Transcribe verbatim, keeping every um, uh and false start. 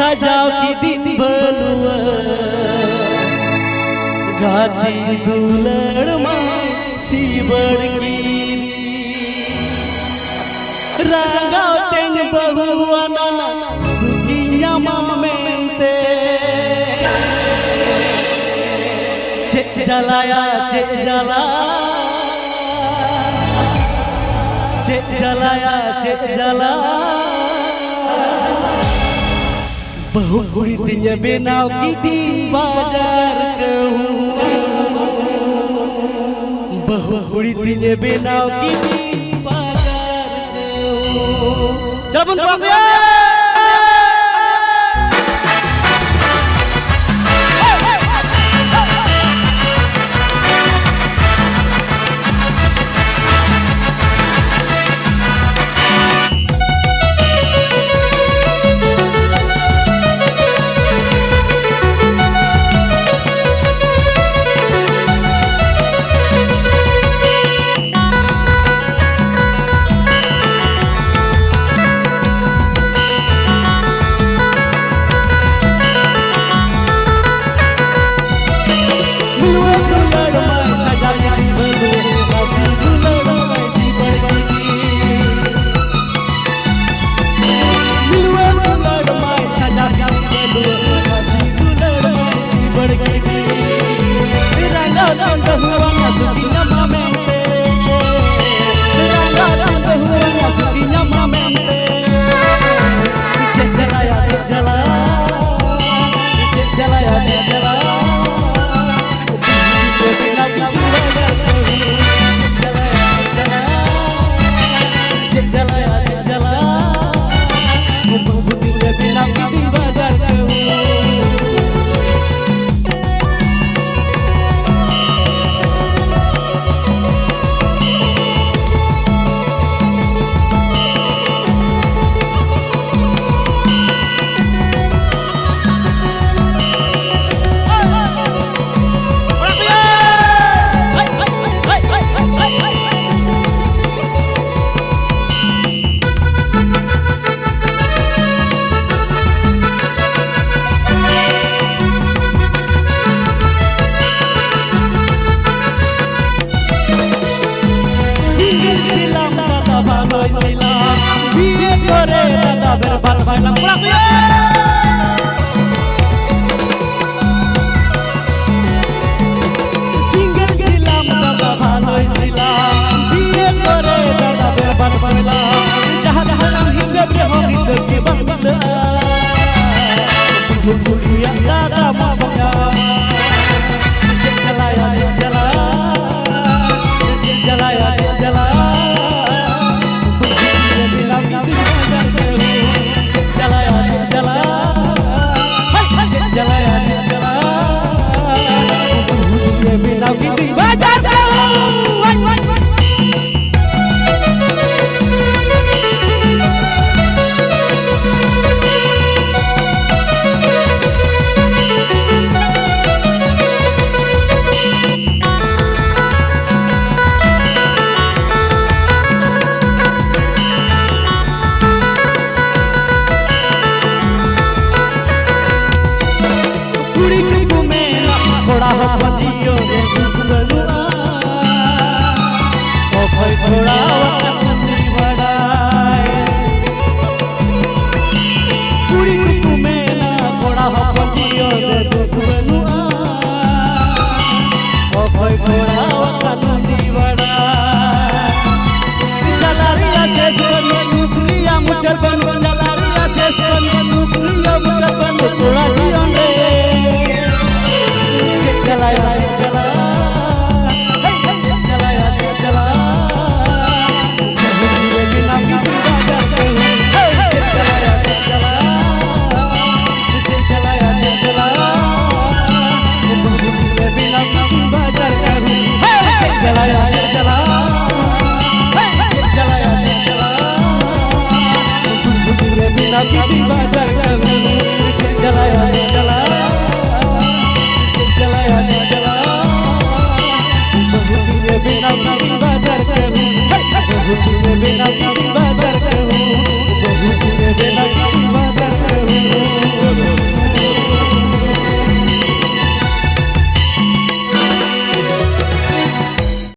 ᱥᱟᱡᱟᱣ ᱠᱤᱫᱤᱧ ᱵᱟᱹᱞᱩᱣᱟᱹ, ᱜᱟᱛᱮ ᱫᱩᱞᱟᱹᱲ ᱢᱟ ᱥᱤᱵᱟᱹᱲ ᱠᱤᱫᱤᱧ᱾ ᱨᱟᱸᱜᱟᱣ ᱛᱮᱧ ᱵᱟᱹᱦᱩ ᱟᱱᱟ ᱥᱩᱠᱤᱧ ᱧᱟᱢᱟ ᱢᱮᱱᱛᱮ᱾ ᱪᱮᱫ ᱡᱟᱞᱟᱭᱟ ᱪᱮᱫ ᱡᱟᱞᱟ, ᱪᱮᱫ ᱡᱟᱞᱟᱭᱟ ᱪᱮᱫ ᱡᱟᱞᱟ᱾ ᱵᱟᱹᱦᱩ ᱠᱩᱲᱤ ᱛᱤᱧᱮ ᱵᱮᱱᱟᱣ ᱠᱤᱫᱤᱧ ᱵᱟᱡᱟᱨ ᱠᱟᱹᱦᱩ᱾ ᱵᱟᱹᱦᱩ ᱠᱩᱲᱤ ᱛᱤᱧᱮ ᱵᱮᱱᱟᱣ ᱠᱤᱫᱤᱧ ᱵᱟᱡᱟᱨ ᱠᱟᱹᱦᱩ᱾ ᱪᱚᱞᱚ ᱵᱚᱱ ᱠᱚᱲᱟ ᱠᱚ᱾ ᱠᱚᱨᱮ ᱫᱟᱫᱟ ᱵᱮᱨᱵᱟᱫ ᱵᱟᱭᱞᱟᱢ ᱠᱚᱲᱟ ᱠᱚ᱾ ᱥᱤᱝᱜᱮᱞ ᱥᱤᱞᱟᱢ ᱫᱟᱫᱟ ᱵᱷᱟᱞᱚᱭ ᱥᱤᱞᱟᱢ᱾ ᱵᱤᱭᱮ ᱠᱚᱨᱮ ᱫᱟᱫᱟ ᱵᱮᱨᱵᱟᱫ ᱵᱟᱭᱞᱟᱢ᱾ ᱡᱟᱦᱟᱸ ᱡᱟᱦᱟᱸ ᱦᱤᱥᱟᱹᱵ ᱨᱮᱦᱚᱸ ᱦᱤᱥᱟᱹᱵ ᱜᱮ ᱵᱟᱝ ᱢᱤᱞᱟᱹᱜᱼᱟ᱾